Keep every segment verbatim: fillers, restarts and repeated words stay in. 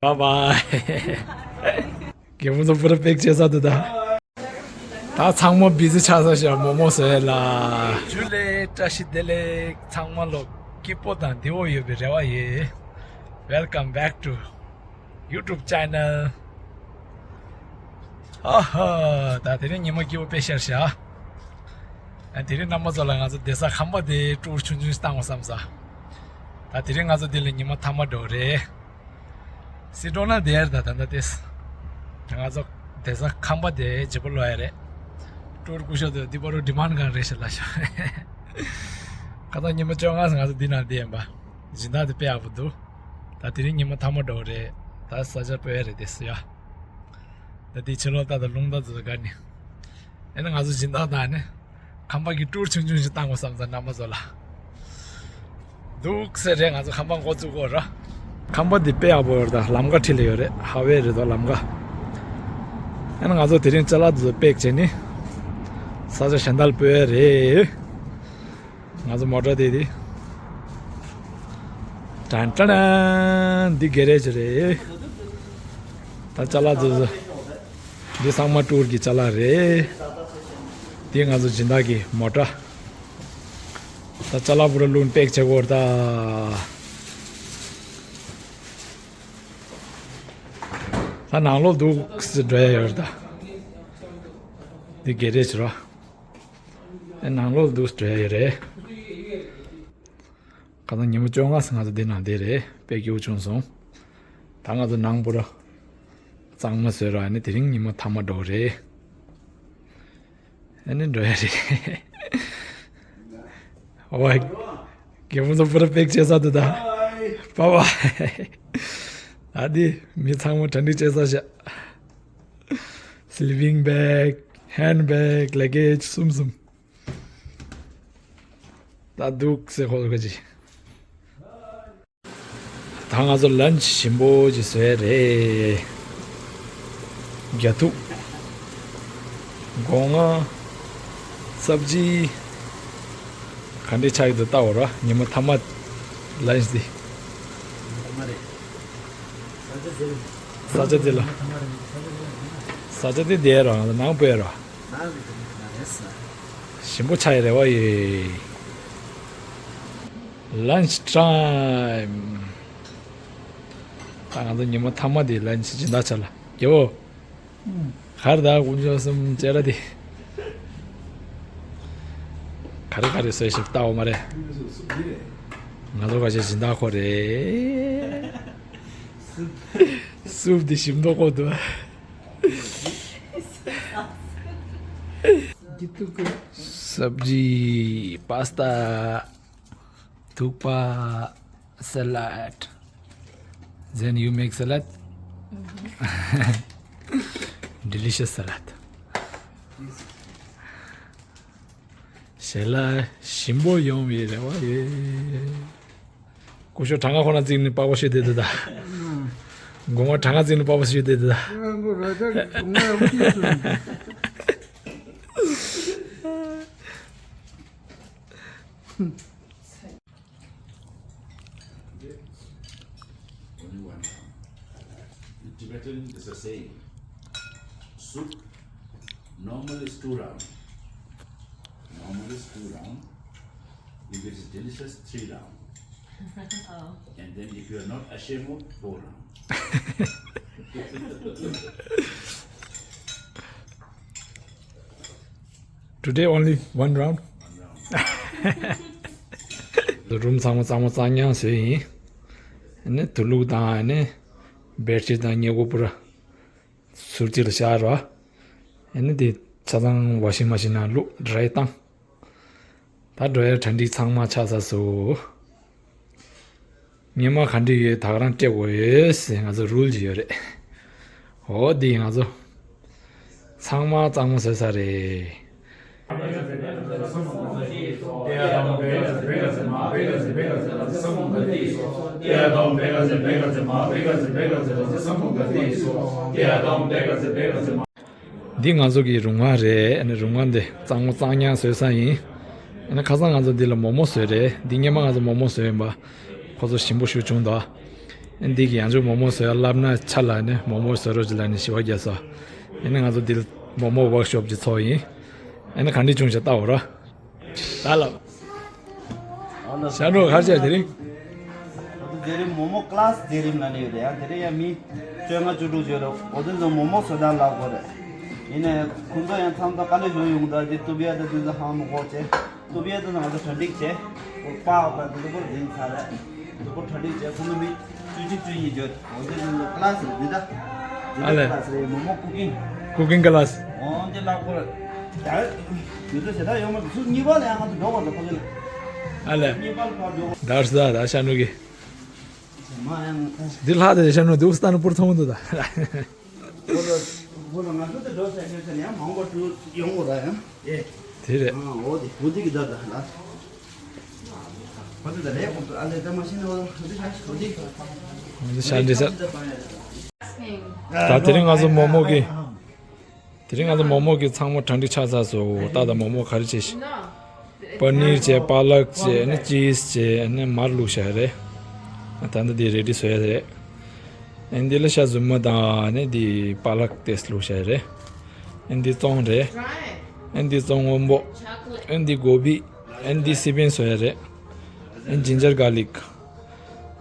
Bye bye. རྒན་པོ་ཚོ་པུ་ར་པེག་བྱས་ཚར་འདུག་ད། ད་ཚང་མ་བི་ཟི་ཆགས་ས་ཞིག་མོག་མོག་བཟོ་ཡས་ལ། ཇུ་ལེ། བཀྲ་ཤིས་བདེ་ལེགས། ཚང་མ་ལོ་སྐྱིད་པོ་དང་བདེ་བོ་ཡོད་པའི་རེ་བ་ཡོད། Welcome back to YouTube channel. ཨ་ཧ། ད་དེ་རིང་ཉི་མ་སྐྱིད་པོ་དཔེ་ཤར་ཤག་ཨ། དེ་རིང་རྣམ་པ་ཚོ་ལ་ང་ཚོ་བསྡད་ས་ཁང་པ་དེ་ཊུར་ཆུང་ཆུང་ཞིག་བཏང་དགོས་བསམ་ས། ད་དེ་རིང་ང་ཚོ་འདི་ལ་ཉི་མ་མཐའ་མ་འགྲོ་གི་རེད། སི་ཏྲོ་ན་དེར་ད་ད་ད་དེས། ང་ཚོ་བསྡད་ས་ཁང་པ་དེ་བརྗེ་པོ་ལོས་ཡ་རེད། ཊུར་སྐུ་ཞབས་དེ་འདི་པར་ཌི་མཱན་གང་རེད་ཤག་ལབ་ཤག་ཁ་སང་ཉི་མ་བཅོ་ལྔ་ང་ཚོ་འདི་ན་བསྡད་ཡིན་པ། སྦྱིན་བདག་དེ་དཔེ་ཡག་པོ་འདུག་ད་དེ་རིང་ཉི་མ་མཐའ་མ་འགྲོ་གི་རེད། ད་ས་ཆ་སྤོ་ཡ་རེད་དེ་སི་ཡ། ད་དེ་ཕྱི་ལོགས་ད་ད་རླུང་རྟ་ཚོ་དགའ་ནི། ཨེ་ན་ང་ཚོ་སྦྱིན་བདག་དང་ནི། ཁང་པ་གི་ཊུར་ཆུང་ཆུང་ཞིག་བཏང་དགོས་བསམ་ས་རྣམ་པ་ཚོ་ལ། འདུག་སེ་རེད། ང་ཚོ་ཁང་པ་འགོ་བཙུགས་གོ་ར། ཁང་པ་འདི་དཔེ་ཡག་པོ་ཡོད་རེད། ད་ལམ་ཁ་འཁྲིས་ལ་ཡོད་རེད། ཧའི་ཝེ་རེད་དོ་ལམ་ཁ། ཨ་ནི་ང་ཚོ་དེ་རིང་ཅ་ལག་འདི་ཚོ་པེག་བྱས་ནི། ས་ཆ་གཞན་དག་ལ་སྤོ་ཡ་རེད། ང་ཚོ་མོ་ཊ་དེ་དེ། ཏན་ཏན་ཏན། འདི་གེ་རེ་ཇི་རེད། ད་ཅ་ལག་འདི་ཚོ། འདི་ཚང་མ་ཊུར་གྱི་ཅ་ལག་རེད། འདི་ང་ཚོ་སྦྱིན་བདག་གི་མོ་ཊ། ད་ཅ་ལག་པུ་ར་བླུགས་པེག་བྱེད་དགོས་རེད་ད། ད་ནང་ལོགས་འདུག་སེ་འགྲོ་ཡ་ཡོད་རེད་ད། འདི་གེ་རེ་ཇི་ར། ཨེ་ནང་ལོགས་འདུག་སེ་འགྲོ་ཡ་ཡོད་རེད། ཁ་སང་ཉི་མ་བཅོ་ལྔ་ཙམ་ང་ཚོ་འདི་ནང་བསྡད་རེད། དཔེ་སྐྱིད་པོ་བྱུང་སོང་། ད་ང་ཚོ་ནང་པུ་ར་གཙང་མ་བཟོས་ར། ཨ་ནི་དེ་རིང་ཉི་མ་མཐའ་མ་འགྲོ་རེད། ཨ་ནི་འགྲོ་ཡ་རེད། ཨོ་ཝའི། རྒན་པོ་ཚོ་པུ་ར་པེག་བྱས་ཚར་འདུག་ད། བའི་བའི། ཨ་འདི་མི་ཚང་མ་གྲ་སྒྲིག་བྱས་ཚར་ཤག་སི་ལི་པིང་བེག་ཧེན་ཌི་བེག་ལ་གེཇ་གསུམ་གསུམ། ད་འདུག་སེ་ཁོ་ཚོ་ཁ་ཅིག་ད་ང་ཚོ་ལན་ཆི་ཞིམ་པོ་ཅིག་བཟོས་རེད། རྒྱ་ཐུག་སྒོ་ང་། སབ་ཇི། ག་འདྲས་ཆགས་ཀྱི་འདུག་ལྟ་འོ་ར། ཉི་མ་མཐའ་མ་ལན་ཆི་འདི། ས་ཆ་འདི་ལ། ས་ཆ་འདི་བསྡད་ར་ནང་སྤོས་ར། ཞིམ་པོ་ཆགས་ཡི་རེད་བ་ཡེ། Lunch time. ད་ང་ཚོ་ཉི་མ་མཐའ་མ་དེ་ལན་ཆི་སྦྱིན་བདག་ཆ་ལ། རྒྱལ་བོ། གར་ད་དཀོན་མཆོག་གསུམ་ཅེ་ར་དེ། ག་རེ་ག་རེ་བཟོས་ཤིག་ལྟ་འོ་མ་རེད། ང་ཚོ་ག་ཅེ་སྦྱིན་བདག་ཁོ་རེད། སུབ་དེ་ཞིམ་མདོག་ཁོ་འདུག་སབ་ཇི། པ་སི་ཏ། ཐུག་པ། Salad. Then you make salad? Delicious salad. ཞལ་ལག་ཞིམ་པོ་ཡོང་བའི་རེ་བ་ཡོད། སྐུ་ཞབས་གྲངས་ཀ་ཁོ་ན་བརྩིས་ནས་པགས་པ་བཤུས་བསྡད་འདུག་ད། སྒོ་ང་གྲངས་ཀ་བརྩིས་ནས་པགས་པ་བཤུས་བསྡད་འདུག་ད། Only one round. In Tibetan, there's a saying, soup normal is two round. Normal is two round. If it is delicious, three round. Oh. And then if you are not ashamed of, four round. Today only one round. རུམ་ཚང་མ་གཙང་མ་གཙང་རྐྱང་བཟོས་ཡིན། ཨ་ནི་དུག་ལོག་དང་ཨ་ནི་བེཌ་ཤིཊ་དང་སྔས་མགོ་པུ་ར་ཟུར་གཅིག་ལ་བཞག་རོགས། ཨ་ནི་དེ་ཆ་ཚང་ཝ་ཤིང་མ་ཤིན་ནང་བླུགས་ཌ་རའི་བཏང་། ད་འགྲོ་ཡ་གྲ་སྒྲིག་ཚང་མ་ཆགས་ཚར་སོང་། སྔོན་མ་ག་འདྲ་ཡོད་ད་ག་རང་སྤྲད་དགོས་ཡོད་ཟེར་ང་ཚོ་རུལ་ཅིག་ཡོད་རེད། འོ་འདི་ང་ཚོ་ཚང་མ་གཙང་མ་བཟོས་ཚར་རེད། འདི་ང་ཚོ་གི་རུ་ང་རེད། ཨ་ནི་རུ་ང་འདི་གཙང་མ་གཙང་རྐྱང་བཟོས་ས་ཡིན། ཨ་ནི་ཁ་སང་ང་ཚོ་འདི་ལ་མོག་མོག་བཟོས་རེད། འདི་སྔོན་མ་ང་ཚོ་མོག་མོག་བཟོས་ཡིན་པ། ཁོ་ཚོ་ཞིམ་པོ་ཞེ་པོ་བྱུང་འདུག་ཨེ་འདི་གི་ཡང་ཅུང་མོག་མོག་བཟོ་ཡ་ལབ་ན་ཆ་ལ་ནི་མོག་མོག་བཟོ་རོགས་ཅིག་ལབ་ནས་ཞུ་བ་རྒྱག་སོང་། ཨེ་ནི་ང་ཚོ་འདི་ལ་མོག་མོག་ཝོག་ཤོབ་ཅིག་ཚོགས་ཡིན། ཨེ་ནི་ག་འདྲ་བྱུང་ཤག་ལྟ་འོ་ར། ད་ལབ། ཨ་ལ། ཤར་འགྲོ་གར་བྱས་དེ་རིང་། ཨོ་དེ་དེ་རིང་མོག་མོག་ཀི་ལ་སི་དེ་རིང་ལ་ནི་ཡོད་རེད་ཡ། དེ་རིང་ཡ་མི་བཅོ་ལྔ་བཅུ་དྲུག་བྱོས་རོགས། ཨོ་དེ་ཚོ་མོག་མོག་བཟོ་སྟངས་ལབ་དགོས་རེད། ཡིན་ནའི་ཁོང་ཚོ་ཡང་མཚམས་མཚམས་དཀའ་ལས་ཞུ་ཡོང་ད། དེ་ཏུ་བི་ཡ་ད་དེ་ཚོ་ཧང་མོ་གོ་བྱས། ཏུ་བི་ཡ་ད་ང་ཚོ་གྲ་སྒྲིག་བྱས། ཨོ་པ་ཨོ་པ་དེ་ཚོ་པོར་འཛིན་ཚར་རེད། དེ་པོར་གྲ་སྒྲིག་བྱས། ཁོང་ཚོ་མི་བཅུ་གཅིག་བཅུ་གཉིས་བྱོས། འོ་དེ་ཚོ་ཀི་ལ་སི་རེད། འདི་ད་འདི་ཨ་ད་ལས། ཀི་ལ་སི་རེད། མོག་མོག་ཀུ་ཀིང་། ཀུ་ཀིང་ཀི་ལ་སི། འོ་འདི་ལབ་དགོས་རེད། ད་དུས་ཚོད་ཞེ་དྲག་ཡོང་མ་ཐུབ། ཚུར་གཉིས་པ་ལ་ཡང་ང་ཚོ་འགྲོ་དགོས་རེད། ཁོ་ཚོ་ལ་ཨ་ལས། གཉིས་པ་ལ་ཕར་འགྲོ་དགོས། དར་ས་ད་ཤ་ནུ་གི། མ་ཡང་འདི་ལྷག་དེ་ཤ་ནུ་འདུག་སྟ་ནུ་པུར་ཐོང་འདུག་ད། ཁོ་ལ་ཁོ་ལ་ང་ཚོ་དེ་འགྲོ་ས་ཡོད་ས་ནས་ཡང་མང་པོ་འགྲོ་ཡོང་དགོས་ར་ཡང་། ཨེ། དེ་རེད། ཨ་འོ་དེ་འོ་དེ་གི་ད་ད་ལ། ཁོ་ཚོ་ད་ལས་ཁོ་ཚོ་ཨ་ལས་ད་མ་ཤེས་ན་འོ་དེ་ཤ་འོ་དེ། འོ་དེ་ཤ་འདྲི་ས། ད་དེ་རིང་ང་ཚོ་མོག་མོག་གི། དེ་རིང་ང་ཚོ་མོག་མོག་གི་ཚང་མ་གྲ་སྒྲིག་ཆགས་ཚར་སོང་། ད་ད་མོག་མོག་ག་རེ་བྱེད་ཤི། པ་ནིར་བྱས། པ་ལག་བྱས། ཨ་ནི་ཅིས་བྱས། ཨ་ནི་མར་བླུགས་བཞག་རེད། ད་ལྟ་འདི་རེ་ཌི་བཟོ་ཡ་རེད། ཨ་ནི་འདི་ལ་ཤ་ཟུར་མ་དང་། ཨ་ནི་འདི་པ་ལག་ཏེས་བླུགས་བཞག་རེད། ཨ་ནི་འདི་བཙོང་རེད། ཨ་ནི་འདི་བཙོང་སྔོན་པོ། ཨ་ནི་འདི་གོ་བི། ཨ་ནི་འདི་སི་པན་བཟོ་ཡ་རེད། ཨ་ནི་ཇིན་ཇར་གར་ལིག།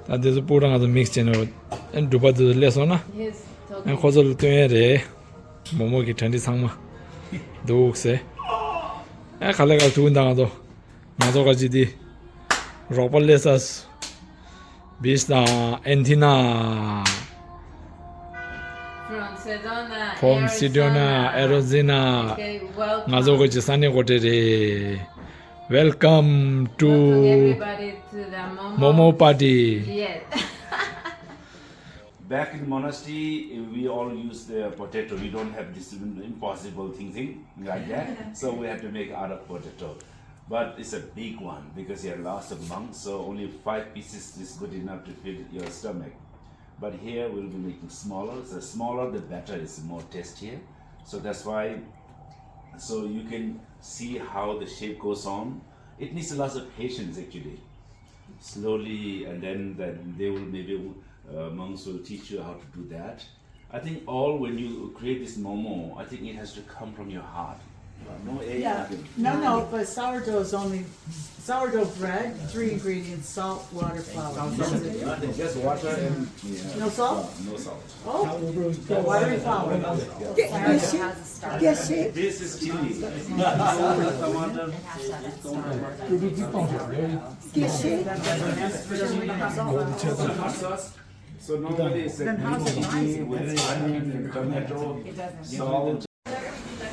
ད་འདི་ཚོ་སྤུ་ར་ང་ཚོ་མིག་སི་བྱས་ནས། ཨ་ནི་འབྲུ་པ་འདི་ཚོ་སླེབས་སོང་ན། ཨ་ནི་ཁོ་ཚོ་ལ་སྟོན་ཡ་རེད། མོག་མོག་གི་གྲ་སྒྲིག་ཚང་མ་འདུག་ཟེར། ཨེ་ག་ལེ་ག་ལེ་ཐུག་འདུག་ང་ཚོ། ང་ཚོ་ག་ཅི་དེ། རོགས་པ་སླེབས་ས། བིས་དང་ཨན་ཐི་ན། From Sedona, ཕོམ་སི་ཌོ་ན། ཨེ་རི་ཛོ་ན། Okay, welcome. ང་ཚོ་ག་ཅི་ས་གནས་གོ་ཏེ་རེད། Welcome to Welcome everybody to the Momo མོག་མོག་པར་ཊི། Yes. Back in monastery, we all use the potato. We don't have this impossible thing, thing like that. So we have to make out of potato. But it's a big one because there are lots of monks, so only five pieces is good enough to fill your stomach. But here we'll be making smaller. The smaller, the better. It's more tastier. So that's why. So you can see how the shape goes on. It needs a lot of patience, actually. Slowly, and then, then they will maybe, uh, monks will teach you how to do that. I think all when you create this momo, I think it has to come from your heart. Uh, no egg, yeah, nothing. No, no, but sourdough is only, sourdough bread, three ingredients: salt, water, flour. Nothing, just water and, yeah. No salt? No salt. Oh, the water and flour. This is chili. Tomato. So normally it's a green chili with onion and tomato, salt.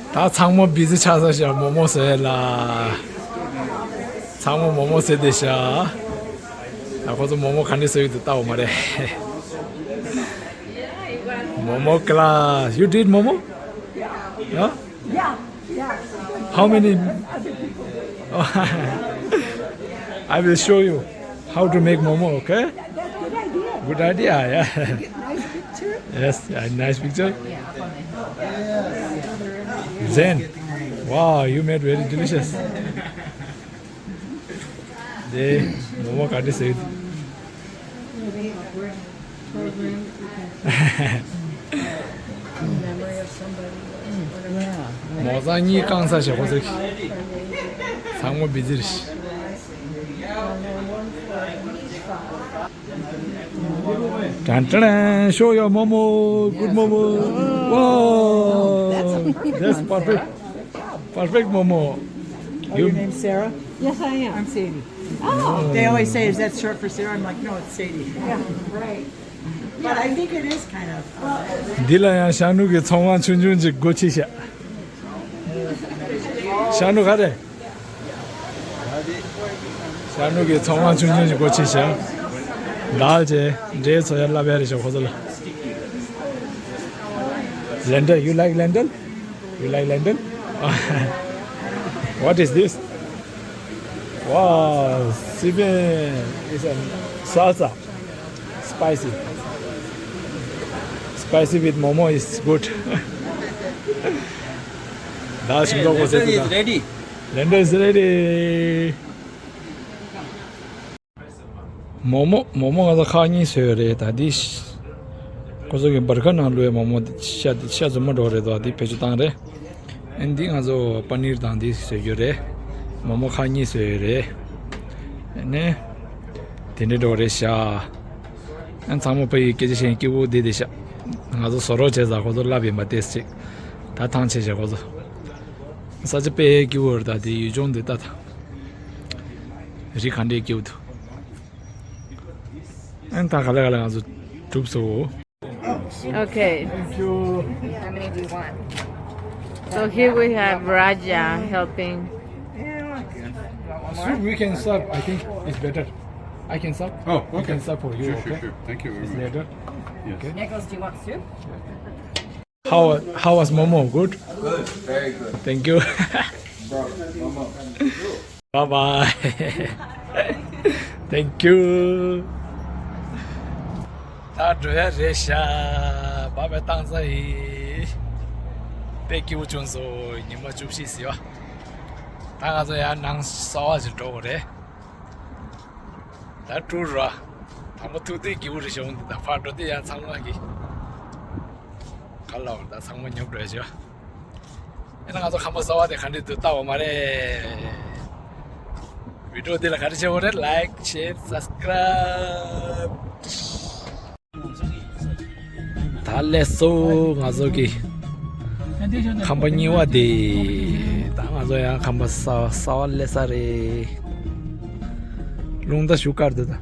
ད་ཚང་མ་བི་ཛི་ཆགས་ས་ཞིག་མོག་མོག་བཟོ་ཡ་ལ། ཚང་མ་མོག་མོག་བཟོས་བསྡད་ཤག་ད་ཁོ་ཚོ་མོག་མོག་ག་འདྲ་བཟོ་ཡི་འདུག་ལྟ་འོ་མ་རེད། མོག་མོག་ཀི་ལ་སི། You did momo? Yeah? Yeah, yeah. How many? I will show you how to make momo, okay? That's a good idea. Good idea, yeah. Get nice picture. Yes, a nice picture. Zen. Wow, you made very delicious. དེ་མོག་མོག་ག་འདྲ་བཟོས་འདུག་མོག་ཚང་གཉིས་བཀང་ས་ཞེ་ཁོ་ཚོ་གི། ཚང་མ་བི་ཛི་རེད། Dun, dun, dun. Show your momo. Good momo. Wow. That's perfect. Perfect momo. Oh, your name's Sarah? Yes, I am. I'm Sadie. Oh. They always say, "Is that short for Sarah?" I'm like, "No, it's Sadie." Yeah, right. But I think it is kind of. འདི་ལ་ཡང་ཤ་ནུ་གི་ཚོང་ཁང་ཆུང་ཆུང་ཅིག་སྒོ་ཕྱེ་ཤག་ཤ་ནུ་ག་རེ། ཤ་ནུ་གི་ཚོང་ཁང་ཆུང་ཆུང་ཞིག་སྒོ་ཕྱེ་བཞག་དཱལ་བྱས་འབྲས་བཟོ་ཡ་བསླབ་ཡ་རེད་ཤག་ཁོ་ཚོ་ལ། Lentil, you like lentil? You like lentil? What is this? Wow, siben is a salsa. Spicy. Spicy with momo is good. དཱལ་ཞིམ་པོ་བཟོས་འདུག་ད། Ready. Lentil is ready. མོག་མོག་མོག་མོག་ང་ཚོ་ཁག་གཉིས་བཟོས་ཡོད་རེད། ད་འདི་ཁོ་ཚོ་གི་བར་ཁ་ནང་བླུགས་པའི་མོག་མོག་ཤ་འདི་ཤ་རྫུན་མ་འདྲ་བོ་རེད་དོ། འདི་བེད་སྤྱོད་བཏང་རེད། ཨ་ནི་འདི་ང་ཚོ་པ་ནིར་དང་འདི་བཟོས་ཡོད་རེད། མོག་མོག་ཁག་གཉིས་བཟོས་ཡོད་རེད། ཨ་ནི་དེ་འདྲ་འདྲ་བོ་རེད་ཤག་ཨ་ཚང་མ་ཕ་ཡི་སྐད་ཆ་བཤད་སྐྱིད་པོ་འདི་འདི་ཤག་ང་ཚོ་བཟོ་རོགས་བྱས་ཙང་ཁོ་ཚོ་ལབ་ཡིན་པ་ཏེས་ཅིག་ད་ཐང་ཆད་བྱས་ཁོ་ཚོ། ས་ཆ་དཔེ་སྐྱིད་པོ་རེད། ད་དེ་ཡུལ་ལྗོངས་འདི་ལྟ་ད། རི་ག་འདྲའི་སྐྱིད་པོ་འདུག་ཨན་ད་ག་ལེ་ག་ལེ་ང་ཚོ་གྲུབ་སོང་། Okay. Thank you. How many do you want? So here we have Raja helping. Soup we can serve. I think it's better. I can serve. Oh, okay. We can serve for you. Sure, sure, okay? Sure. Thank you very much. It's later. Yes. Okay. Nicholas, do you want soup? How how was Momo? Good? Good, very good. Thank you. Bro, Momo. Bye bye. Thank you. ད་འགྲོ་ཡ་རེད་ཤག་བ་བའི་བཏང་ས་ཡིན། དཔེ་སྐྱིད་པོ་བྱུང་སོང་། ཉི་མ་བཅུ་བཞི་ཟིན་པ། ད་ང་ཚོ་ཡང་ནང་གསར་པ་ཞིག་འགྲོ་དགོས་རེད། ད་ཀྲུ་ར། དང་པོ་ཐུག་དུས་སྐྱིད་པོ་རེད་བྱུང་འདུག་ད་ཕར་འགྲོ་དུས་ཡང་ཚང་མ་གི་ག་ལ་བར་ད་ཚང་མ་ཉོབ་འགྲོ་ཡ་བྱོས། ཨེ་ན་ང་ཚོ་ཁམས་པ་གསར་པ་དེ་ག་འདྲ་འདུག་ལྟ་བ་མ་རེད། བི་ཌི་ཡོ་འདི་ལ་ག་རེ་བྱེད་དགོས་རེད། Like, share, subscribe. ད་སླེབས་སོང་ང་ཚོ་གི་ཁམས་པ་གཉིས་པ་དེ། ད་ང་ཚོ་ཡང་ཁམས་པ་གསར་པ་གསར་པ་སླེབས་ས་རེད། རླུང་རྟ་ཞུ་དཀར་འདུག་ད།